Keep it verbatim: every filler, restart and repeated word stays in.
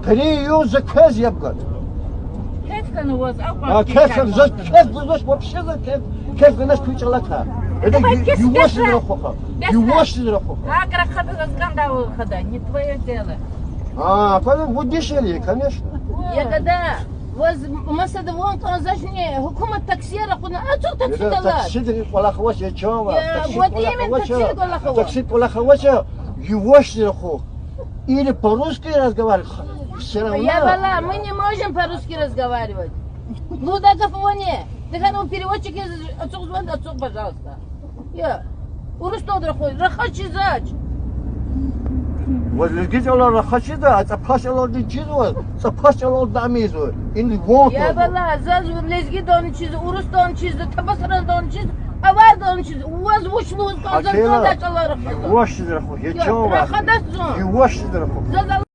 Къенин югъ за квез яб гана. Квез хьана ваз, акьван А, квез хьана, за квез гузвач, вообще за квез, квез ганач куь чӀалакай. Это ю-, ювашдиз рахух. Ювашдиз рахух. Гьакӏ рахада, заз кӏандал хада, не твоё дело. А, понятно, ву дишегьли, конечно. Я когда ваз масада вун кӏанзавачни, гьукумат такси рахуна, ацукь такси далаз. Таксидин кӏвалах авач, я чан ва, я, таксидин вот кӏвалах именно авач, таксидин кӏвалах авач. Таксидин кӏвалах авач, ювашдиз рахух. Или по-русски разговаривай, всё равно. Я бала, мы не можем по-русски разговаривать. Лугьудай гаф вани. Тахьана переводчик яз ацукьзавайди, ацукь, пожалуйста. Я. Урусдалди рахуй, рахаз чизвач. Ваз лезги чӏалал рахаз чизва, а цӏапас чӏалалди чизва, цӏапас чӏалалди ам ийизва. Ин вон Я квазва. Бала, заз лезгидални чизва, урусдални чизва, табасарадални чизва, авардални чизва. Ваз вуч лугьуз кӏанзава, Акела, заз чӏалал рахазва. Ювашдиз рахух, я чан ва. Рахадач зун. Ювашдиз рахух. Заз